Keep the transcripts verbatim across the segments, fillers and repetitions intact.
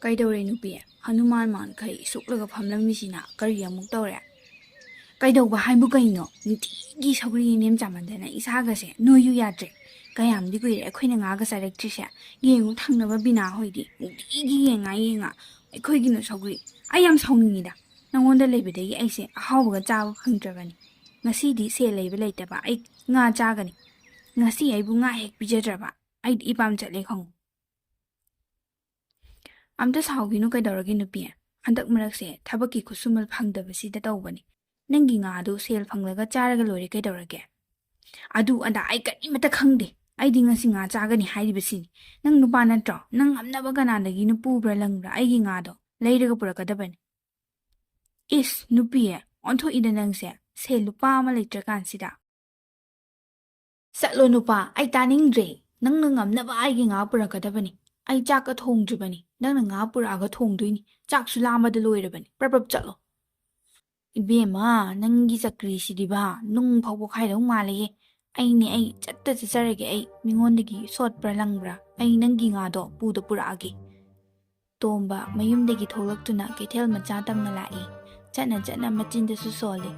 ꯀꯩꯗꯧꯔꯦ ꯅꯨꯄꯤ? ꯍꯅꯨꯃꯥꯟ ꯃꯥꯟꯈꯩ ꯁꯨꯛꯂꯒ ꯐꯝꯂꯝꯃꯤꯁꯤꯅ ꯀꯔꯤ ꯑꯃꯨꯛ ꯇꯧꯔꯦ? ꯀꯩꯗꯧꯕ ꯍꯥꯏꯕꯨ ꯀꯩꯅꯣ? ꯅꯨꯡꯇꯤꯒꯤ ꯁꯧꯒ꯭ꯔꯤ ꯌꯦꯅꯦꯝ ꯆꯥꯃꯟꯗꯅ ꯏꯁꯥꯒꯁꯦ ꯅꯣꯏꯌꯨ ꯌꯥꯗ꯭ꯔꯦ꯫ ꯀꯌꯥꯝꯗꯤ ꯀꯨꯏꯔꯦ ꯑꯩꯈꯣꯏꯅ ꯉꯥꯒ ꯆꯥꯔꯛꯇ꯭ꯔꯤꯁꯦ꯫ ꯌꯦꯡꯉꯨ, ꯊꯪꯅꯕ ꯕꯤꯅꯥ ꯍꯣꯏꯗꯤ ꯅꯨꯡꯇꯤꯒꯤ ꯌꯦꯟ ꯉꯥ, ꯌꯦꯟ ꯉꯥ꯫ ꯑꯩꯈꯣꯏꯒꯤꯅ ꯁꯧꯒ꯭ꯔꯤ꯫ ꯑꯩ ꯌꯥꯝ ꯁꯥꯎꯅꯤꯡꯉꯤꯗ꯫ ꯅꯪꯉꯣꯟꯗ ꯂꯩꯕꯗꯒꯤ ꯑꯩꯁꯦ ꯑꯍꯥꯎꯕꯒ ꯆꯥꯕ ꯐꯪꯗ꯭ꯔꯕꯅꯤ꯫ ꯉꯁꯤꯗꯤ ꯁꯦꯜ ꯂꯩꯕ ꯂꯩꯇꯕ ꯑꯩ ꯉꯥ ꯆꯥꯒꯅꯤ꯫ ꯉꯁꯤ ꯑꯩꯕꯨ ꯉꯥ ꯍꯦꯛ ꯄꯤꯖꯗ꯭ꯔꯕ ꯑꯩꯗꯤ ꯏꯄꯥꯝ ꯆꯠꯂꯦ ꯈꯪꯉꯨ꯫ ꯑꯝꯇ ꯁꯥꯎꯈꯤꯅꯨ, ꯀꯩꯗꯧꯔꯒꯦ ꯅꯨꯄꯤ? ꯍꯟꯗꯛ ꯃꯔꯛꯁꯦ ꯊꯕꯛꯀꯤ ꯈꯨꯠꯁꯨꯃꯜ ꯐꯪꯗꯕꯁꯤꯗ ꯇꯧꯕꯅꯤ꯫ ꯅꯪꯒꯤ ꯉꯥꯗꯨ ꯁꯦꯜ ꯐꯪꯂꯒ ꯆꯥꯔꯒ ꯂꯣꯏꯔꯦ, ꯀꯩꯗꯧꯔꯒꯦ? ꯑꯗꯨ ꯑꯗꯥ ꯑꯩ ꯀꯔꯤꯃꯠꯇ ꯈꯪꯗꯦ꯫ ꯑꯩꯗꯤ ꯉꯁꯤ ꯉꯥ ꯆꯥꯒꯅꯤ ꯍꯥꯏꯔꯤꯕꯁꯤꯅꯤ꯫ ꯅꯪ ꯅꯨꯄꯥ ꯅꯠꯇ꯭ꯔꯣ? ꯅꯪ ꯉꯝꯅꯕ ꯀꯅꯥꯗꯒꯤꯅꯣ ꯄꯨꯕ꯭ꯔꯥ ꯂꯪꯕ꯭ꯔꯥ ꯑꯩꯒꯤ ꯉꯥꯗꯣ ꯂꯩꯔꯒ ꯄꯨꯔꯛꯀꯗꯕꯅꯤ꯫ ꯏꯁ, ꯅꯨꯄꯤ, ꯑꯣꯟꯊꯣꯛꯏꯗ ꯅꯪꯁꯦ, ꯁꯦꯜ ꯂꯨꯄꯥ ꯑꯃ ꯂꯩꯇ꯭ꯔꯀꯥꯟꯁꯤꯗ꯫ ꯆꯠꯂꯣ ꯅꯨꯄꯥ, ꯑꯩ ꯇꯥꯅꯤꯡꯗ꯭ꯔꯦ꯫ ꯅꯪꯅ ꯉꯝꯅꯕ ꯑꯩꯒꯤ ꯉꯥ ꯄꯨꯔꯛꯀꯗꯕꯅꯤ꯫ ꯑꯩ ꯆꯥꯛꯀ ꯊꯣꯡꯗ꯭ꯔꯤꯕꯅꯤ꯫ ꯅꯪꯅ ꯉꯥ ꯄꯨꯔꯛꯑꯒ ꯊꯣꯡꯗꯣꯏꯅꯤ꯫ ꯆꯥꯛꯁꯨ ꯂꯥꯝꯕꯗ ꯂꯣꯏꯔꯕꯅꯤ꯫ ꯄ꯭ꯔꯞ ꯄ꯭ꯔꯞ ꯆꯠꯂꯣ꯫ ꯏꯕꯦꯝꯃ, ꯅꯪꯒꯤ ꯆꯀ꯭ꯔꯤꯁꯤꯗꯤꯕ ꯅꯨꯡ ꯐꯥꯎꯕ ꯈꯥꯏꯗꯧ ꯃꯥꯜꯂꯦꯍꯦ꯫ ꯑꯩꯅꯦ, ꯑꯩ ꯆꯠꯇ ꯆꯠꯆꯔꯒꯦ꯫ ꯑꯩ ꯃꯤꯉꯣꯟꯗꯒꯤ ꯁꯣꯠꯄ꯭ꯔꯥ ꯂꯪꯕ꯭ꯔꯥ? ꯑꯩ ꯅꯪꯒꯤ ꯉꯥꯗꯣ ꯄꯨꯗ ꯄꯨꯔꯛꯑꯒꯦ꯫ ꯇꯣꯝꯕ ꯃꯌꯨꯝꯗꯒꯤ ꯊꯣꯛꯂꯛꯇꯨꯅ ꯀꯩꯊꯦꯜ ꯃꯆꯥ ꯇꯝꯅ ꯂꯥꯛꯏ꯫ ꯆꯠꯅ ꯆꯠꯅ ꯃꯆꯤꯟꯗꯁꯨ ꯁꯣꯜꯂꯤ꯫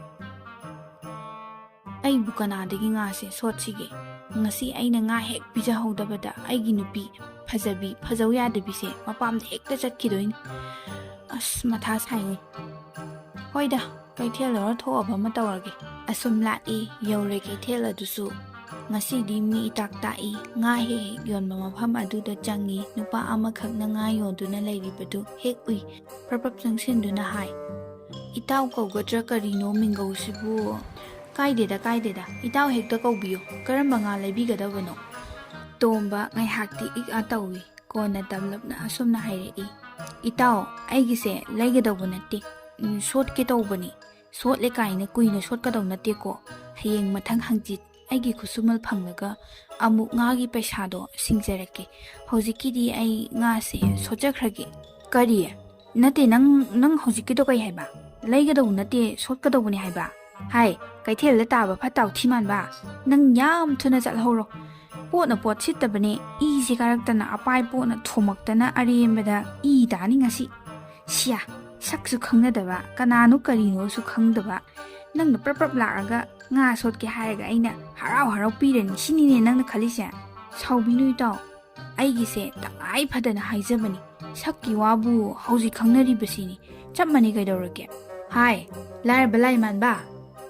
ꯑꯩꯕꯨ ꯀꯅꯥꯗꯒꯤ ꯉꯥꯁꯦ ꯁꯣꯠꯁꯤꯒꯦ? ꯉꯁꯤ ꯑꯩꯅ ꯉꯥ ꯍꯦꯛ ꯄꯤꯖꯍꯧꯗꯕꯗ ꯑꯩꯒꯤ ꯅꯨꯄꯤ ꯐꯖꯕꯤ, ꯐꯖꯧ ꯌꯥꯗꯕꯤꯁꯦ ꯃꯄꯥꯝꯗ ꯍꯦꯛꯇ ꯆꯠꯈꯤꯗꯣꯏꯅꯤ꯫ ꯑꯁ, ꯃꯊꯥ ꯁꯥꯏꯅꯦ꯫ ꯍꯣꯏꯗ, ꯀꯩꯊꯦꯜ ꯌꯧꯔ ꯊꯣꯛꯑꯕ ꯑꯃ ꯇꯧꯔꯒꯦ꯫ ꯑꯁꯨꯝ ꯂꯥꯛꯏ, ꯌꯧꯔꯦ ꯀꯩꯊꯦꯜ ꯑꯗꯨꯁꯨ꯫ ꯉꯁꯤꯗꯤ ꯃꯤ ꯏꯇꯥꯛ ꯇꯥꯛꯏ꯫ ꯉꯥ ꯍꯦꯛ ꯍꯦꯛ ꯌꯣꯟꯕ ꯃꯐꯝ ꯑꯗꯨꯗ ꯆꯪꯉꯤ꯫ ꯅꯨꯄꯥ ꯑꯃꯈꯛꯅ ꯉꯥ ꯌꯣꯟꯗꯨꯅ ꯂꯩꯔꯤꯕꯗꯨ ꯍꯦꯛ ꯎꯏ꯫ ꯄ꯭ꯔꯞ ꯄ꯭ꯔꯞ ꯆꯪꯁꯤꯟꯗꯨꯅ ꯍꯥꯏ, "ꯏꯇꯥꯎ ꯀꯧꯒꯗ꯭ꯔꯥ ꯀꯔꯤꯅꯣ ꯃꯤꯡꯒꯧꯁꯤꯕꯨ?" "ꯀꯥꯏꯗꯦꯗ, ꯀꯥꯏꯗꯦꯗ, ꯏꯇꯥꯎ ꯍꯦꯛꯇ ꯀꯧꯕꯤꯌꯨ꯫ ꯀꯔꯝꯕ ꯉꯥ ꯂꯩꯕꯤꯒꯗꯕꯅꯣ?" ꯇꯣꯝꯕ ꯉꯥꯏꯍꯥꯛꯇꯤ ꯏꯛ ꯑ ꯇꯧꯏ꯫ ꯀꯣꯟꯅ ꯇꯞꯂꯞꯅ ꯑꯁꯨꯝꯅ ꯍꯥꯏꯔꯛꯏ, "ꯏꯇꯥꯎ, ꯑꯩꯒꯤꯁꯦ ꯂꯩꯒꯗꯧꯕ ꯅꯠꯇꯦ, ꯎꯝ, ꯁꯣꯠꯀꯦ ꯇꯧꯕꯅꯤ꯫ ꯁꯣꯠꯂꯦ ꯀꯥꯏꯅ ꯀꯨꯏꯅ ꯁꯣꯠꯀꯗꯧ ꯅꯠꯇꯦꯀꯣ꯫ ꯍꯌꯦꯡ ꯃꯊꯪ ꯍꯪꯆꯤꯠ ꯑꯩꯒꯤ ꯈꯨꯠꯁꯨꯃꯜ ꯐꯪꯂꯒ ꯑꯃꯨꯛ ꯉꯥꯒꯤ ꯄꯩꯁꯥꯗꯣ ꯁꯤꯡꯖꯔꯛꯀꯦ꯫ ꯍꯧꯖꯤꯛꯀꯤꯗꯤ ꯑꯩ ꯉꯥꯁꯦ ꯁꯣꯠꯆꯈ꯭ꯔꯒꯦ꯫" "ꯀꯔꯤ? ꯅꯠꯇꯦ, ꯅꯪ, ꯅꯪ ꯍꯧꯖꯤꯛꯀꯤꯗꯣ ꯀꯩ ꯍꯥꯏꯕ? ꯂꯩꯒꯗꯧꯕ ꯅꯠꯇꯦ, ꯁꯣꯠꯀꯗꯧꯕꯅꯤ ꯍꯥꯏꯕ?" "ꯍꯥꯏ, ꯀꯩꯊꯦꯜꯗ ꯇꯥꯕ ꯐꯠꯇ ꯍꯥꯎꯊꯤ ꯃꯥꯟꯕ꯫ ꯅꯪ ꯌꯥꯝ ꯊꯨꯅ ꯆꯠꯍꯧꯔꯣ꯫ ꯄꯣꯠꯅ ꯄꯣꯠ ꯁꯤꯠꯇꯕꯅꯦ, ꯏꯁꯦ ꯀꯥꯔꯛꯇꯅ ꯑꯄꯥꯏ ꯄꯣꯠꯅ ꯊꯣꯝꯃꯛꯇꯅ ꯑꯔꯦꯝꯕꯗ ꯏ ꯇꯥꯅꯤ ꯉꯁꯤ꯫ ꯁꯤꯌꯥ, ꯁꯛꯁꯨ ꯈꯪꯅꯗꯕ, ꯀꯅꯥꯅꯣ ꯀꯔꯤꯅꯣꯁꯨ ꯈꯪꯗꯕ, ꯅꯪꯅ ꯄ꯭ꯔꯞ ꯄ꯭ꯔꯞ ꯂꯥꯛꯑꯒ ꯉꯥ ꯁꯣꯠꯀꯦ ꯍꯥꯏꯔꯒ ꯑꯩꯅ ꯍꯔꯥꯎ ꯍꯔꯥꯎ ꯄꯤꯔꯅꯤ ꯁꯤꯅꯤꯅꯦ ꯅꯪꯅ ꯈꯜꯂꯤꯁꯦ? ꯁꯥꯎꯕꯤꯅꯨ ꯏꯇꯥꯎ, ꯑꯩꯒꯤꯁꯦ ꯇꯉꯥꯏ ꯐꯗꯅ ꯍꯥꯏꯖꯕꯅꯤ, ꯁꯛꯀꯤ ꯋꯥꯕꯨ ꯍꯧꯖꯤꯛ ꯈꯪꯅꯔꯤꯕꯁꯤꯅꯤ, ꯆꯞ ꯃꯥꯟꯅꯩ ꯀꯩꯗꯧꯔꯒꯦ? ꯍꯥꯏ, ꯂꯥꯏꯔꯕ ꯂꯥꯏꯃꯥꯟꯕ,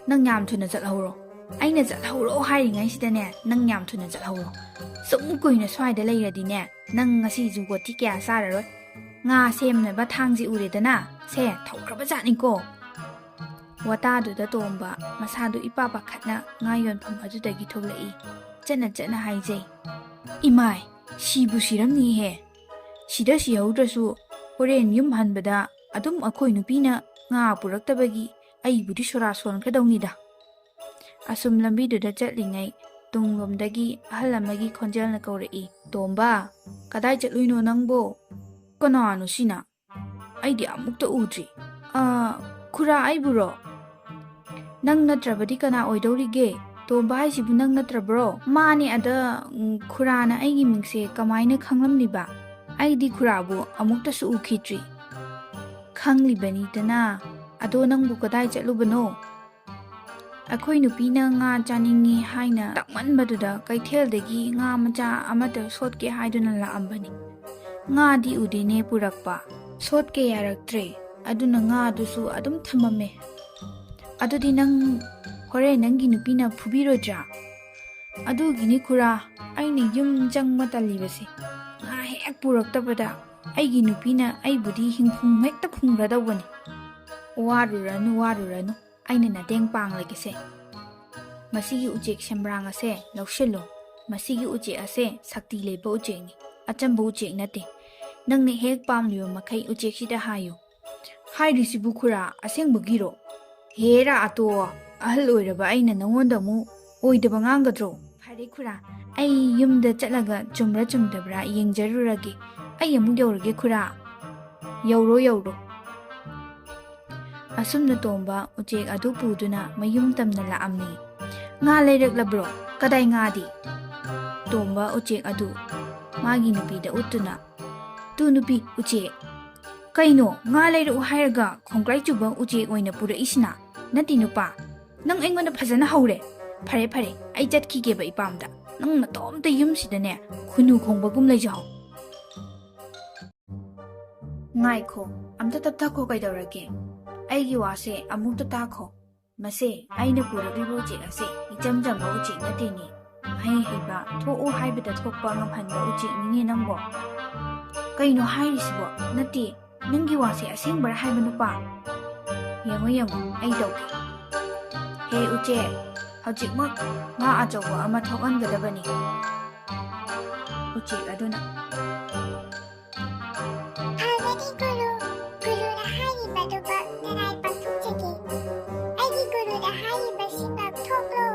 ꯅꯪ ꯌꯥꯝ ꯊꯨꯅ ꯆꯠꯍꯧꯔꯣ꯫ ꯑꯩꯅ ꯆꯠꯍꯧꯔꯣ ꯍꯥꯏꯔꯤꯉꯩꯁꯤꯗꯅꯦ ꯅꯪ ꯌꯥꯝ ꯊꯨꯅ ꯆꯠꯍꯧꯔꯣ꯫ ꯁꯨꯝ ꯀꯨꯏꯅ ꯁ꯭ꯋꯥꯏꯗ ꯂꯩꯔꯗꯤꯅꯦ ꯅꯪ ꯉꯁꯤ ꯖꯨꯒꯣꯠꯇꯤ ꯀꯌꯥ ꯆꯥꯔꯔꯣꯏ꯫ ꯉꯥ ꯁꯦꯝꯅꯕ ꯊꯥꯡꯁꯦ ꯎꯔꯦꯗꯅ, ꯁꯦ ꯊꯧꯈ꯭ꯔꯕ ꯖꯥꯠꯅꯤꯀꯣ꯫ ꯋꯥꯇꯥꯗꯨꯗ ꯇꯣꯝꯕ ꯃꯁꯥꯗꯨ ꯏꯄꯥ ꯄꯥꯈꯠꯅ ꯉꯥ ꯌꯣꯟꯐꯝ ꯑꯗꯨꯗꯒꯤ ꯊꯣꯛꯂꯛꯏ꯫ ꯆꯠꯅ ꯆꯠꯅ ꯍꯥꯏꯖꯩ, "ꯏꯃꯥꯏ, ꯁꯤꯕꯨ ꯁꯤꯔꯝꯅꯤꯍꯦ꯫ ꯁꯤꯗ ꯁꯤꯍꯧꯗ꯭ꯔꯁꯨ ꯍꯣꯔꯦꯟ ꯌꯨꯝ ꯍꯟꯕꯗ ꯑꯗꯨꯝ ꯑꯩꯈꯣꯏ ꯅꯨꯄꯤꯅ ꯉꯥ ꯄꯨꯔꯛꯇꯕꯒꯤ ꯑꯩꯕꯨꯗꯤ ꯁꯣꯔꯥ ꯁꯣꯟꯈ꯭ꯔꯗꯧꯅꯤꯗ"꯫ ꯑꯁꯨꯝ ꯂꯝꯕꯤꯗꯨꯗ ꯆꯠꯂꯤꯉꯩ ꯇꯨꯡꯂꯣꯝꯗꯒꯤ ꯑꯍꯜ ꯑꯃꯒꯤ ꯈꯣꯟꯖꯦꯜꯅ ꯀꯧꯔꯛꯏ, "ꯇꯣꯝꯕ, ꯀꯗꯥꯏ ꯆꯠꯂꯨꯏꯅꯣ ꯅꯪꯕꯣ?" "ꯀꯅꯥꯅꯣ ꯁꯤꯅ? ꯑꯩꯗꯤ ꯑꯃꯨꯛꯇ ꯎꯗ꯭ꯔꯤ꯫ ꯑ, ꯈꯨꯔꯥ ꯑꯩꯕꯨꯔꯣ?" "ꯅꯪ ꯅꯠꯇ꯭ꯔꯕꯗꯤ ꯀꯅꯥ ꯑꯣꯏꯗꯧꯔꯤꯒꯦ? ꯇꯣꯝꯕ ꯍꯥꯏꯁꯤꯕꯨ ꯅꯪ ꯅꯠꯇ꯭ꯔꯕ꯭ꯔꯣ?" "ꯃꯥꯅꯦ, ꯑꯗ, ꯎꯝ, ꯈꯨꯔꯥꯅ ꯑꯩꯒꯤ ꯃꯤꯡꯁꯦ ꯀꯃꯥꯏꯅ ꯈꯪꯂꯝꯂꯤꯕ? ꯑꯩꯗꯤ ꯈꯨꯔꯥꯕꯨ ꯑꯃꯨꯛꯇꯁꯨ ꯎꯈꯤꯗ꯭ꯔꯤ꯫" "ꯈꯪꯂꯤꯕꯅꯤꯗꯅ꯫ ꯑꯗꯣ ꯅꯪꯕꯨ ꯀꯗꯥꯏ ꯆꯠꯂꯨꯕꯅꯣ?" "ꯑꯩꯈꯣꯏ ꯅꯨꯄꯤꯅ ꯉꯥ ꯆꯥꯅꯤꯡꯉꯤ ꯍꯥꯏꯅ ꯇꯛꯃꯟꯕꯗꯨꯗ ꯀꯩꯊꯦꯜꯗꯒꯤ ꯉꯥ ꯃꯆꯥ ꯑꯃꯇ ꯁꯣꯠꯀꯦ ꯍꯥꯏꯗꯨꯅ ꯂꯥꯛꯑꯝꯕꯅꯤ꯫ ꯉꯥꯗꯤ ꯎꯗꯦꯅꯦ ꯄꯨꯔꯛꯄ꯫ ꯁꯣꯠꯀꯦ ꯌꯥꯔꯛꯇ꯭ꯔꯦ꯫ ꯑꯗꯨꯅ ꯉꯥꯗꯨꯁꯨ ꯑꯗꯨꯝ ꯊꯝꯃꯝꯃꯦ꯫ ꯑꯗꯨꯗꯤ ꯅꯪ ꯍꯣꯔꯦꯟ ꯅꯪꯒꯤ ꯅꯨꯄꯤꯅ ꯐꯨꯕꯤꯔꯣꯏꯗ꯭ꯔꯥ?" "ꯑꯗꯨꯒꯤꯅꯤ ꯈꯨꯔꯥ, ꯑꯩꯅ ꯌꯨꯝ ꯆꯪꯕ ꯇꯜꯂꯤꯕꯁꯦ꯫ ꯉꯥ ꯍꯦꯛ ꯄꯨꯔꯛꯇꯕꯗ ꯑꯩꯒꯤ ꯅꯨꯄꯤꯅ ꯑꯩꯕꯨꯗꯤ ꯍꯤꯡꯐꯨꯡ ꯍꯦꯛꯇ ꯐꯨꯡꯈ꯭ꯔꯗꯧꯕꯅꯤ꯫" "ꯋꯥꯔꯨꯔꯅꯨ, ꯋꯥꯔꯨꯔꯅꯨ, ꯑꯩꯅ ꯅꯇꯦꯡ ꯄꯥꯡꯂꯒꯦꯁꯦ꯫ ꯃꯁꯤꯒꯤ ꯎꯆꯦꯛ ꯁꯦꯝꯕ꯭ꯔꯥꯡ ꯑꯁꯦ ꯂꯧꯁꯤꯜꯂꯨ꯫ ꯃꯁꯤꯒꯤ ꯎꯆꯦꯛ ꯑꯁꯦ ꯁꯛꯇꯤ ꯂꯩꯕ ꯎꯆꯦꯛꯅꯤ, ꯑꯆꯝꯕ ꯎꯆꯦꯛ ꯅꯠꯇꯦ꯫ ꯅꯪꯅ ꯍꯦꯛ ꯄꯥꯝꯂꯤꯕ ꯃꯈꯩ ꯎꯆꯦꯛꯁꯤꯗ ꯍꯥꯏꯌꯨ꯫" "ꯍꯥꯏꯔꯤꯁꯤꯕꯨ ꯈꯨꯔꯥ, ꯑꯁꯦꯡꯕꯒꯤꯔꯣ?" "ꯍꯦꯔꯥ ꯑꯇꯣ, ꯑꯍꯜ ꯑꯣꯏꯔꯕ ꯑꯩꯅ ꯅꯉꯣꯟꯗ ꯑꯃꯨꯛ ꯑꯣꯏꯗꯕ ꯉꯥꯡꯒꯗ꯭ꯔꯣ?" "ꯐꯔꯦ ꯈꯨꯔꯥ, ꯑꯩ ꯌꯨꯝꯗ ꯆꯠꯂꯒ ꯆꯨꯝꯕ꯭ꯔꯥ ꯆꯨꯝꯗꯕ꯭ꯔꯥ ꯌꯦꯡꯖꯔꯨꯔꯒꯦ꯫ ꯑꯩ ꯑꯃꯨꯛ ꯌꯧꯔꯒꯦ ꯈꯨꯔꯥ꯫" "ꯌꯧꯔꯣ, ꯌꯧꯔꯣ꯫" ꯑꯁꯨꯝꯅ ꯇꯣꯝꯕ ꯎꯆꯦꯛ ꯑꯗꯨ ꯄꯨꯗꯨꯅ ꯃꯌꯨꯝ ꯇꯝꯅ ꯂꯥꯛꯑꯝꯃꯤ꯫ "ꯉꯥ ꯂꯩꯔꯛꯂꯕ꯭ꯔꯣ? ꯀꯗꯥꯏ ꯉꯥꯗꯤ?" ꯇꯣꯝꯕ ꯎꯆꯦꯛ ꯑꯗꯨ ꯃꯥꯒꯤ ꯅꯨꯄꯤꯗ ꯎꯠꯇꯨꯅ, "ꯇꯨ ꯅꯨꯄꯤ ꯎꯆꯦꯛ, ꯀꯩꯅꯣ ꯉꯥ ꯂꯩꯔꯛꯎ ꯍꯥꯏꯔꯒ ꯈꯣꯡꯒ꯭ꯔꯥꯏ ꯆꯨꯕ ꯎꯆꯦꯛ ꯑꯣꯏꯅ ꯄꯨꯔꯛꯏꯁꯤꯅ? ꯅꯠꯇꯦ ꯅꯨꯄꯥ, ꯅꯪ ꯑꯩꯉꯣꯟꯗ ꯐꯖꯅ ꯍꯧꯔꯦ꯫ ꯐꯔꯦ ꯐꯔꯦ, ꯑꯩ ꯆꯠꯈꯤꯒꯦꯕ ꯏꯄꯥꯝꯗ꯫ ꯅꯪ ꯅꯇꯣꯝꯇ ꯌꯨꯝꯁꯤꯗꯅꯦ ꯈꯨꯅꯨ ꯈꯣꯡꯕꯒꯨꯝ ꯂꯩꯖꯍꯧ꯫ ꯉꯥꯏꯈꯣ, ꯑꯝꯇ ꯇꯞꯊꯈꯣ꯫ ꯀꯩꯗꯧꯔꯒꯦ? ꯑꯩꯒꯤ ꯋꯥꯁꯦ ꯑꯃꯨꯛꯇ ꯇꯥꯈꯣ꯫ ꯃꯁꯦ ꯑꯩꯅ ꯄꯨꯔꯛꯂꯤꯕ ꯎꯆꯦꯛ ꯑꯁꯦ ꯏꯆꯝ ꯆꯝꯕ ꯎꯆꯦꯛ ꯅꯠꯇꯦꯅꯦ꯫ ꯃꯍꯩ ꯍꯩꯕ, ꯊꯣꯛꯎ ꯍꯥꯏꯕꯗ ꯊꯣꯛꯄ ꯉꯝꯍꯟꯕ ꯎꯆꯦꯛꯅꯤꯅꯦ ꯅꯪꯕꯣ꯫ ꯀꯩꯅꯣ ꯍꯥꯏꯔꯤꯁꯤꯕꯣ? ꯅꯠꯇꯦ, ꯅꯪꯒꯤ ꯋꯥꯁꯦ ꯑꯁꯦꯡꯕꯔꯥ ꯍꯥꯏꯕ ꯅꯨꯄꯥ? ꯌꯦꯡꯉꯣ ꯌꯦꯡꯉꯣ, ꯑꯩ ꯇꯧꯒꯦ꯫ ꯍꯦ ꯎꯆꯦꯛ, ꯍꯧꯖꯤꯛꯃꯛ ꯉꯥ ꯑꯆꯧꯕ ꯑꯃ ꯊꯣꯛꯍꯟꯒꯗꯕꯅꯤ꯫ ꯎꯆꯦꯛ ꯑꯗꯨꯅ, "ꯐꯒꯅꯤ ꯒꯨꯔꯨ, ꯒꯨꯔꯨꯅ ꯍꯥꯏꯔꯤꯕꯗꯨꯃꯛ ꯅꯅꯥꯏ ꯄꯥꯡꯊꯣꯛꯆꯒꯦ꯫ ꯑꯩꯒꯤ ꯒꯨꯔꯨꯅ ꯍꯥꯏꯔꯤꯕꯁꯤꯃꯛ ꯊꯣꯛꯂꯣ꯫"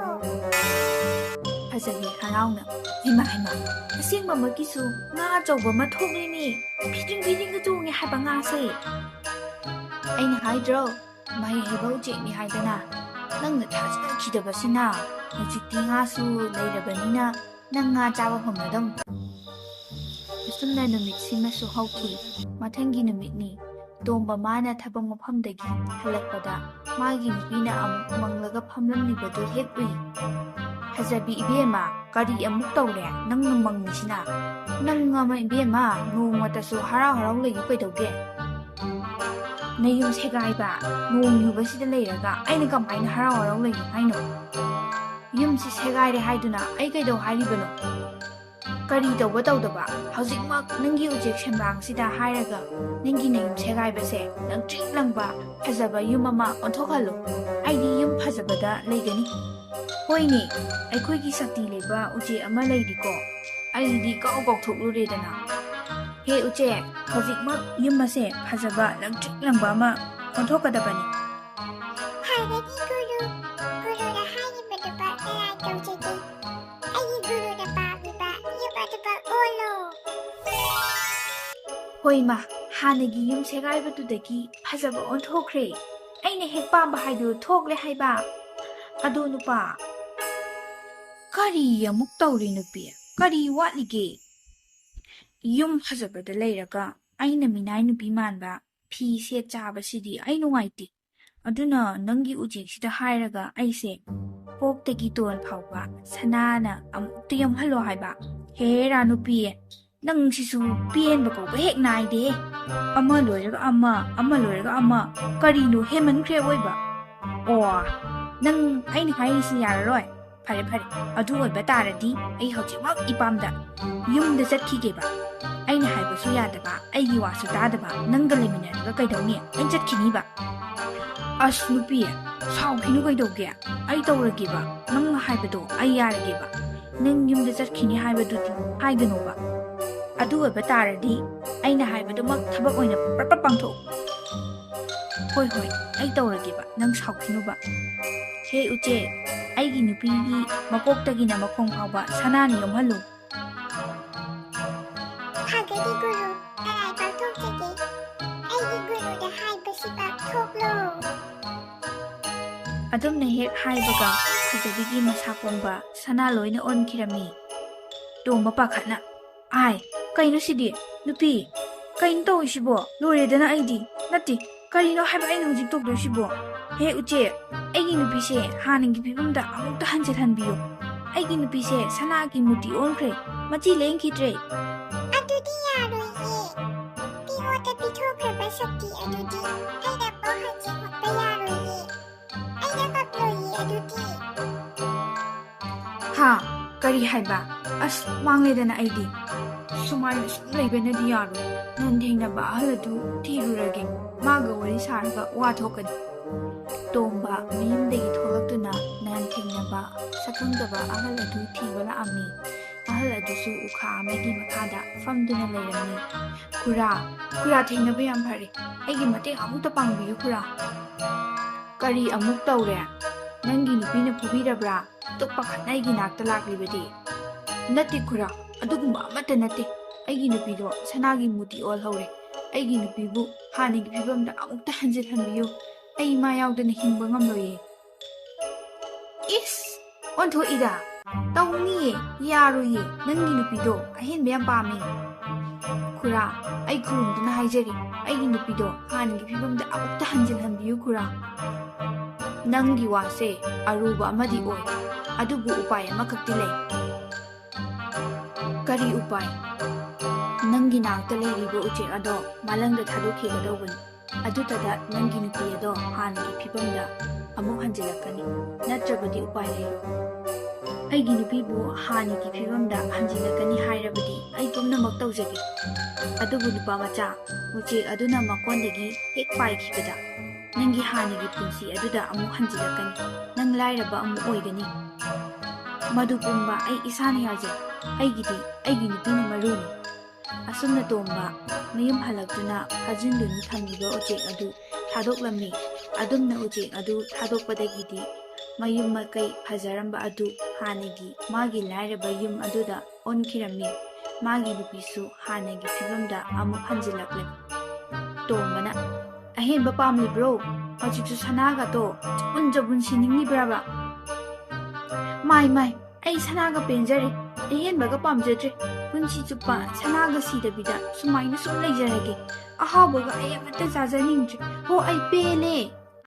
ꯐꯖꯔꯦ ꯍꯔꯥꯎꯅ꯫ ꯍꯩꯃꯥ ꯍꯩꯃꯥ, ꯑꯁꯦꯡꯕꯃꯛꯀꯤꯁꯨ ꯉꯥ ꯑꯆꯧꯕ ꯑꯃ ꯊꯣꯛꯂꯤꯅꯦ꯫ ꯐꯤꯗ꯭ꯔꯤꯡ ꯐꯤꯗ꯭ꯔꯤꯡꯒ ꯆꯣꯡꯉꯦ ꯍꯥꯏꯕ ꯉꯥꯁꯦ꯫ ꯑꯩꯅ ꯍꯥꯏꯗ꯭ꯔꯣ, ꯃꯍꯩ ꯍꯩꯕ ꯎꯆꯦꯛꯅꯤ ꯍꯥꯏꯗꯅ꯫ ꯅꯪꯅ ꯊꯥꯖꯈꯤꯗꯕꯁꯤꯅ꯫ ꯍꯧꯖꯤꯛꯇꯤ ꯉꯥꯁꯨ ꯂꯩꯔꯕꯅꯤꯅ ꯅꯪ ꯉꯥ ꯆꯥꯕ ꯐꯪꯒꯗꯧꯅꯤ꯫ ꯑꯁꯨꯝꯅ ꯅꯨꯃꯤꯠꯁꯤꯃꯁꯨ ꯍꯧꯈꯤ꯫ ꯃꯊꯪꯒꯤ ꯅꯨꯃꯤꯠꯅꯤ꯫ ꯇꯣꯝꯕ ꯃꯥꯅ ꯊꯕꯛ ꯃꯐꯝꯗꯒꯤ ꯍꯜꯂꯛꯄꯗ ꯃꯥꯒꯤ ꯅꯨꯄꯤꯅ ꯑꯃꯨꯛ ꯃꯪꯂꯒ ꯐꯝꯂꯝꯂꯤꯕꯗꯨ ꯍꯦꯛ ꯎꯏ꯫ "ꯐꯖꯕꯤ ꯏꯕꯦꯝꯃ, ꯀꯔꯤ ꯑꯃꯨꯛ ꯇꯧꯔꯦ ꯅꯪꯅ ꯃꯪꯉꯤꯁꯤꯅ? ꯅꯪ ꯑꯃ ꯏꯕꯦꯝꯃ, ꯅꯣꯡꯃꯇꯁꯨ ꯍꯔꯥꯎ ꯍꯔꯥꯎ ꯂꯩꯌꯨ ꯀꯩꯗꯧꯒꯦ? ꯅꯌꯨꯝ ꯁꯦꯒꯥꯏꯕ, ꯅꯣꯡ ꯌꯨꯕꯁꯤꯗ ꯂꯩꯔꯒ ꯑꯩꯅ ꯀꯃꯥꯏꯅ ꯍꯔꯥꯎ ꯍꯔꯥꯎ ꯂꯩꯌꯨ ꯍꯥꯏꯅꯣ? ꯌꯨꯝꯁꯤ ꯁꯦꯒꯥꯏꯔꯦ ꯍꯥꯏꯗꯨꯅ ꯑꯩ ꯀꯩꯗꯧ ꯍꯥꯏꯔꯤꯕꯅꯣ? ꯀꯔꯤ ꯇꯧꯕ ꯇꯧꯗꯕ? ꯍꯧꯖꯤꯛꯃꯛ ꯅꯪꯒꯤ ꯎꯆꯦꯛ ꯁꯦꯝꯕ꯭ꯔꯥꯡꯁꯤꯗ ꯍꯥꯏꯔꯒ ꯅꯪꯒꯤ ꯅꯌꯨꯝ ꯁꯦꯒꯥꯏꯕꯁꯦ ꯂꯪꯇ꯭ꯔꯤꯛ ꯂꯪꯕ ꯐꯖꯕ ꯌꯨꯝ ꯑꯃ ꯑꯣꯟꯊꯣꯛꯍꯜꯂꯨ꯫ ꯑꯩꯗꯤ ꯌꯨꯝ ꯐꯖꯕꯗ ꯂꯩꯒꯅꯤ꯫" "ꯍꯣꯏꯅꯦ, ꯑꯩꯈꯣꯏꯒꯤ ꯁꯛꯇꯤ ꯂꯩꯕ ꯎꯆꯦꯛ ꯑꯃ ꯂꯩꯔꯤꯀꯣ꯫ ꯑꯩꯗꯤ ꯀꯥꯎ ꯀꯥꯎꯊꯣꯛꯂꯨꯔꯦꯗꯅ꯫ ꯍꯦ ꯎꯆꯦꯛ, ꯍꯧꯖꯤꯛꯃꯛ ꯌꯨꯝ ꯑꯁꯦ ꯐꯖꯕ ꯂꯪꯇ꯭ꯔꯤꯛ ꯂꯪꯕ ꯑꯃ ꯑꯣꯟꯊꯣꯛꯀꯗꯕꯅꯤ꯫" "ꯐꯒꯅꯤ ꯒꯨꯔꯨ, ꯒꯨꯔꯨꯅ ꯍꯥꯏꯔꯤꯕꯗꯨꯃꯛ ꯅꯅꯥꯏ ꯇꯧꯖꯒꯦ꯫ ꯑꯩꯒꯤ ꯒꯨꯔꯨꯅ ꯄꯥꯝꯃꯤꯕ ꯌꯨꯝ ꯑꯗꯨꯃꯛ ꯑꯣꯜꯂꯣ꯫" ꯍꯣꯏꯃ, ꯍꯥꯟꯅꯒꯤ ꯌꯨꯝ ꯁꯦꯒꯥꯏꯕꯗꯨꯗꯒꯤ ꯐꯖꯕ ꯑꯣꯟꯊꯣꯛꯈ꯭ꯔꯦ꯫ ꯑꯩꯅ ꯍꯦꯛ ꯄꯥꯝꯕ ꯍꯥꯏꯗꯨ ꯊꯣꯛꯂꯦ ꯍꯥꯏꯕ꯫ ꯑꯗꯣ ꯅꯨꯄꯥ, ꯀꯔꯤ ꯑꯃꯨꯛ ꯇꯧꯔꯤ ꯅꯨꯄꯤ? ꯀꯔꯤ ꯋꯥꯠꯂꯤꯒꯦ? ꯌꯨꯝ ꯐꯖꯕꯗ ꯂꯩꯔꯒ ꯑꯩꯅ ꯃꯤꯅꯥꯏ ꯅꯨꯄꯤ ꯃꯥꯟꯕ ꯐꯤ ꯁꯦꯠ ꯆꯥꯕꯁꯤꯗꯤ ꯑꯩ ꯅꯨꯡꯉꯥꯏꯇꯦ꯫ ꯑꯗꯨꯅ ꯅꯪꯒꯤ ꯎꯆꯦꯛꯁꯤꯗ ꯍꯥꯏꯔꯒ ꯑꯩꯁꯦ ꯀꯣꯛꯇꯒꯤ ꯇꯣꯟ ꯐꯥꯎꯕ ꯁꯅꯥꯅ ꯑꯃꯨꯛꯇ ꯌꯣꯝꯍꯜꯂꯣ ꯍꯥꯏꯕ꯫ ꯍꯦꯔꯥ ꯅꯨꯄꯤ, ꯅꯪꯁꯤꯁꯨ ꯄꯦꯟꯕ ꯀꯧꯕ ꯍꯦꯛ ꯅꯥꯏꯗꯦꯍꯦ꯫ ꯑꯃ ꯂꯣꯏꯔꯒ ꯑꯃ, ꯑꯃ ꯂꯣꯏꯔꯒ ꯑꯃ꯫ ꯀꯔꯤꯅꯣ ꯍꯦꯟꯃꯟꯈ꯭ꯔꯦ ꯑꯣꯏꯕ꯫ ꯑꯣ, ꯅꯪ ꯑꯩꯅ ꯍꯥꯏꯔꯤꯁꯤ ꯌꯥꯔꯔꯣꯏ꯫ ꯐꯔꯦ ꯐꯔꯦ, ꯑꯗꯨ ꯑꯣꯏꯕ ꯇꯥꯔꯗꯤ ꯑꯩ ꯍꯧꯖꯤꯛꯃꯛ ꯏꯄꯥꯝꯗ ꯌꯨꯝꯗ ꯆꯠꯈꯤꯒꯦꯕ꯫ ꯑꯩꯅ ꯍꯥꯏꯕꯁꯨ ꯌꯥꯗꯕ, ꯑꯩꯒꯤ ꯋꯥꯁꯨ ꯇꯥꯗꯕ ꯅꯪꯒ ꯂꯩꯃꯤꯟꯅꯔꯒ ꯀꯩꯗꯧꯅꯤ? ꯑꯩ ꯆꯠꯈꯤꯅꯤꯕ꯫ ꯑꯁ ꯅꯨꯄꯤ, ꯁꯥꯎꯈꯤꯅꯨ ꯀꯩꯗꯧꯒꯦ? ꯑꯩ ꯇꯧꯔꯒꯦꯕ, ꯅꯪꯅ ꯍꯥꯏꯕꯗꯣ ꯑꯩ ꯌꯥꯔꯒꯦꯕ꯫ ꯅꯪ ꯌꯨꯝꯗ ꯆꯠꯈꯤꯅꯤ ꯍꯥꯏꯕꯗꯨꯗꯤ ꯍꯥꯏꯒꯅꯣꯕ꯫ ꯑꯗꯨ ꯑꯣꯏꯕ ꯇꯥꯔꯗꯤ ꯑꯩꯅ ꯍꯥꯏꯕꯗꯨꯃꯛ ꯊꯕꯛ ꯑꯣꯏꯅ ꯄ꯭ꯔꯞ ꯄ꯭ꯔꯞ ꯄꯥꯡꯊꯣꯛꯎ꯫ ꯍꯣꯏ ꯍꯣꯏ, ꯑꯩ ꯇꯧꯔꯒꯦꯕ, ꯅꯪ ꯁꯥꯎꯈꯤꯅꯨꯕ꯫ ꯍꯦ ꯎꯆꯦꯛ, ꯑꯩꯒꯤ ꯅꯨꯄꯤꯒꯤ ꯃꯀꯣꯛꯇꯒꯤꯅ ꯃꯈꯣꯡ ꯐꯥꯎꯕ ꯁꯅꯥꯅ ꯌꯣꯝꯍꯜꯂꯨ꯫ ꯐꯒꯅꯤ ꯒꯨꯔꯨ, ꯀꯔꯥꯏ ꯄꯥꯡꯊꯣꯛꯆꯒꯦ? ꯑꯩꯒꯤ ꯒꯨꯔꯨꯗ ꯍꯥꯏꯕꯁꯤ ꯄꯥꯡꯊꯣꯛꯂꯣ꯫ ꯑꯗꯨꯝꯅ ꯍꯦꯛ ꯍꯥꯏꯕꯒ ꯐꯖꯕꯤꯒꯤ ꯃꯁꯥ ꯄꯨꯝꯕ ꯁꯅꯥ ꯂꯣꯏꯅ ꯑꯣꯟꯈꯤꯔꯝꯃꯤ꯫ ꯇꯣꯝꯕ ꯄꯥꯈꯠꯅ, "ꯑꯥꯏ, ꯀꯩꯅꯣ ꯁꯤꯗꯤ? ꯅꯨꯄꯤ, ꯀꯩꯅꯣ ꯇꯧꯔꯤꯁꯤꯕꯣ? ꯂꯣꯏꯔꯦꯗꯅ ꯑꯩꯗꯤ꯫ ꯅꯠꯇꯦ, ꯀꯔꯤꯅꯣ ꯍꯥꯏꯕ ꯑꯩꯅ ꯍꯧꯖꯤꯛ ꯇꯧꯗꯣꯏꯁꯤꯕꯣ? ꯍꯦ ꯎꯆꯦꯛ, ꯑꯩꯒꯤ ꯅꯨꯄꯤꯁꯦ ꯍꯥꯟꯅꯒꯤ ꯐꯤꯕꯝꯗ ꯑꯃꯨꯛꯇ ꯍꯟꯖꯤꯜꯍꯟꯕꯤꯌꯨ꯫ ꯑꯩꯒꯤ ꯅꯨꯄꯤꯁꯦ ꯁꯅꯥꯒꯤ ꯃꯨꯔꯇꯤ ꯑꯣꯟꯈ꯭ꯔꯦ꯫ ꯃꯆꯤ ꯂꯦꯡꯈꯤꯗ꯭ꯔꯦ꯫" ꯑꯗꯨꯗꯤ ꯌꯥꯔꯣꯏꯌꯦ꯫ ꯄꯤꯑꯣꯗ ꯄꯤꯊꯣꯛꯈ꯭ꯔꯕ ꯁꯛꯇꯤ ꯑꯗꯨꯗꯤ ꯑꯩꯅ ꯑꯃꯨꯛ ꯍꯟꯖꯤꯜꯍꯟꯕ ꯌꯥꯔꯣꯏꯌꯦ꯫ ꯑꯩꯅ ꯉꯝꯂꯣꯏꯌꯦ ꯑꯗꯨꯗꯤ꯫ ꯍꯥ? ꯀꯔꯤ ꯍꯥꯏꯕ? ꯑꯁ, ꯃꯥꯡꯂꯦꯗꯅ ꯑꯩꯗꯤ꯫ ꯁꯨꯃꯥꯏꯅ ꯁꯨꯝ ꯂꯩꯕꯅꯗꯤ ꯌꯥꯔꯣꯏ꯫ ꯅꯟ ꯊꯦꯡꯅꯕ ꯑꯍꯜ ꯑꯗꯨ ꯊꯤꯔꯨꯔꯒꯦ꯫ ꯃꯥꯒ ꯋꯥꯔꯤ ꯁꯥꯔꯒ ꯋꯥ ꯊꯣꯛꯀꯅꯤ꯫ ꯇꯣꯝꯕ ꯃꯌꯨꯝꯗꯒꯤ ꯊꯣꯛꯂꯛꯇꯨꯅ ꯅꯟ ꯊꯦꯡꯅꯕ ꯁꯛꯈꯪꯗꯕ ꯑꯍꯜ ꯑꯗꯨ ꯊꯤꯕ ꯂꯥꯛꯑꯝꯃꯤ꯫ ꯑꯍꯜ ꯑꯗꯨꯁꯨ ꯎꯈꯥ ꯑꯃꯒꯤ ꯃꯈꯥꯗ ꯐꯝꯗꯨꯅ ꯂꯩꯔꯝꯃꯤ꯫ "ꯈꯨꯔꯥ, ꯈꯨꯔꯥ ꯊꯦꯡꯅꯕ ꯌꯥꯝ ꯐꯔꯦ꯫ ꯑꯩꯒꯤ ꯃꯇꯦꯡ ꯑꯃꯨꯛꯇ ꯄꯥꯡꯕꯤꯌꯨ ꯈꯨꯔꯥ꯫" "ꯀꯔꯤ ꯑꯃꯨꯛ ꯇꯧꯔꯦ? ꯅꯪꯒꯤ ꯅꯨꯄꯤꯅ ꯐꯨꯕꯤꯔꯕ꯭ꯔꯥ? ꯑꯗꯨꯛ ꯄꯥꯈꯠꯅ ꯑꯩꯒꯤ ꯅꯥꯛꯇ ꯂꯥꯛꯂꯤꯕꯗꯤ?" "ꯅꯠꯇꯦ ꯈꯨꯔꯥ, ꯑꯗꯨꯒꯨꯝꯕ ꯑꯃꯠꯇ ꯅꯠꯇꯦ꯫ ꯑꯩꯒꯤ ꯅꯨꯄꯤꯗꯣ ꯁꯅꯥꯒꯤ ꯃꯨꯔꯇꯤ ꯑꯣꯜꯍꯧꯔꯦ꯫ ꯑꯩꯒꯤ ꯅꯨꯄꯤꯕꯨ ꯍꯥꯟꯅꯒꯤ ꯐꯤꯕꯝꯗ ꯑꯃꯨꯛꯇ ꯍꯟꯖꯤꯜꯍꯟꯕꯤꯌꯨ꯫ ꯑꯩ ꯃꯥ ꯌꯥꯎꯗꯅ ꯍꯤꯡꯕ ꯉꯝꯂꯣꯏꯌꯦ꯫" "ꯏꯁ! ꯑꯣꯟꯊꯣꯛꯏꯗ!" ꯇꯧꯅꯤꯌꯦ, ꯌꯥꯔꯣꯏꯌꯦ, ꯅꯪꯒꯤ ꯅꯨꯄꯤꯗꯣ ꯑꯍꯦꯟꯕ ꯌꯥꯝ ꯄꯥꯝꯃꯦ꯫ ꯈꯨꯔꯥ, ꯑꯩ ꯈꯨꯔꯨꯝꯗꯨꯅ ꯍꯥꯏꯖꯔꯤ, ꯑꯩꯒꯤ ꯅꯨꯄꯤꯗꯣ ꯍꯥꯟꯅꯒꯤ ꯐꯤꯕꯝꯗ ꯑꯃꯨꯛꯇ ꯍꯟꯖꯤꯜꯍꯟꯕꯤꯌꯨ ꯈꯨꯔꯥ꯫ ꯅꯪꯒꯤ ꯋꯥꯁꯦ ꯑꯔꯨꯕ ꯑꯃꯗꯤ ꯑꯣꯏ, ꯑꯗꯨꯕꯨ ꯎꯄꯥꯏ ꯑꯃꯈꯛꯇꯤ ꯂꯩ꯫ ꯀꯔꯤ ꯎꯄꯥꯏ? ꯅꯪꯒꯤ ꯅꯥꯛꯇ ꯂꯩꯔꯤꯕ ꯎꯆꯦꯛ ꯑꯗꯣ ꯃꯥꯂꯪꯗ ꯊꯥꯗꯣꯛꯈꯤꯒꯗꯧꯕꯅꯤ꯫ ꯑꯗꯨꯇꯗ ꯅꯪꯒꯤ ꯅꯨꯄꯤ ꯑꯗꯣ ꯍꯥꯟꯅꯒꯤ ꯐꯤꯕꯝꯗ ꯑꯃꯨꯛ ꯍꯟꯖꯤꯜꯂꯛꯀꯅꯤ꯫ ꯅꯠꯇ꯭ꯔꯕꯗꯤ ꯎꯄꯥꯏ ꯂꯩꯔꯣꯏ꯫ ꯑꯩꯒꯤ ꯅꯨꯄꯤꯕꯨ ꯍꯥꯟꯅꯒꯤ ꯐꯤꯕꯝꯗ ꯍꯟꯖꯤꯜꯂꯛꯀꯅꯤ ꯍꯥꯏꯔꯕꯗꯤ ꯑꯩ ꯄꯨꯝꯅꯃꯛ ꯇꯧꯖꯒꯦ꯫ ꯑꯗꯨꯕꯨ ꯅꯨꯄꯥ ꯃꯆꯥ, ꯎꯆꯦꯛ ꯑꯗꯨꯅ ꯃꯀꯣꯟꯗꯒꯤ ꯍꯦꯛ ꯄꯥꯏꯈꯤꯕꯗ ꯅꯪꯒꯤ ꯍꯥꯟꯅꯒꯤ ꯄꯨꯟꯁꯤ ꯑꯗꯨꯗ ꯑꯃꯨꯛ ꯍꯟꯖꯤꯜꯂꯛꯀꯅꯤ꯫ ꯅꯪ ꯂꯥꯏꯔꯕ ꯑꯃꯨꯛ ꯑꯣꯏꯒꯅꯤ꯫ ꯃꯗꯨ ꯄꯨꯝꯕ ꯑꯩ ꯏꯁꯥꯅ ꯌꯥꯖꯩ꯫ ꯑꯩꯒꯤꯗꯤ ꯑꯩꯒꯤ ꯅꯨꯄꯤꯅ ꯃꯔꯨꯅꯤ꯫ ꯑꯁꯨꯝꯅ ꯇꯣꯝꯕ ꯃꯌꯨꯝ ꯍꯜꯂꯛꯇꯨꯅ ꯐꯥꯖꯤꯟꯗꯨꯅ ꯊꯝꯂꯤꯕ ꯎꯆꯦꯛ ꯑꯗꯨ ꯊꯥꯗꯣꯛꯂꯝꯃꯤ꯫ ꯑꯗꯨꯝꯅ ꯎꯆꯦꯛ ꯑꯗꯨ ꯊꯥꯗꯣꯛꯄꯗꯒꯤꯗꯤ ꯃꯌꯨꯝ ꯃꯀꯩ ꯐꯖꯔꯝꯕ ꯑꯗꯨ ꯍꯥꯟꯅꯒꯤ ꯃꯥꯒꯤ ꯂꯥꯏꯔꯕ ꯌꯨꯝ ꯑꯗꯨꯗ ꯑꯣꯟꯈꯤꯔꯝꯃꯤ꯫ ꯃꯥꯒꯤ ꯅꯨꯄꯤꯁꯨ ꯍꯥꯟꯅꯒꯤ ꯐꯤꯕꯝꯗ ꯑꯃꯨꯛ ꯍꯟꯖꯤꯜꯂꯛꯂꯦ꯫ ꯇꯣꯝꯕꯅ, "ꯑꯍꯦꯟꯕ ꯄꯥꯝꯂꯤꯕ꯭ꯔꯣ? ꯍꯧꯖꯤꯛꯁꯨ ꯁꯅꯥꯒꯇꯣ ꯆꯕꯨꯟ ꯆꯕꯨꯟ ꯁꯤꯅꯤꯡꯂꯤꯕ꯭ꯔꯕ?" "ꯃꯥꯏ ꯃꯥꯏ, ꯑꯩ ꯁꯅꯥꯒ ꯄꯦꯟꯖꯔꯦ, ꯑꯍꯦꯟꯕꯒ ꯄꯥꯝꯖꯗ꯭ꯔꯦ꯫ ꯄꯨꯟꯁꯤ ꯆꯨꯞꯄ ꯁꯅꯥꯒ ꯁꯤꯗꯕꯤꯗ ꯁꯨꯃꯥꯏꯅ ꯁꯨꯝ ꯂꯩꯖꯔꯒꯦ꯫ ꯑꯍꯥꯎꯕꯒ ꯑꯩ ꯑꯃꯠꯇ ꯆꯥꯖꯅꯤꯡꯗ꯭ꯔꯦ꯫ ꯍꯣ, ꯑꯩ ꯄꯦꯜꯂꯦ!"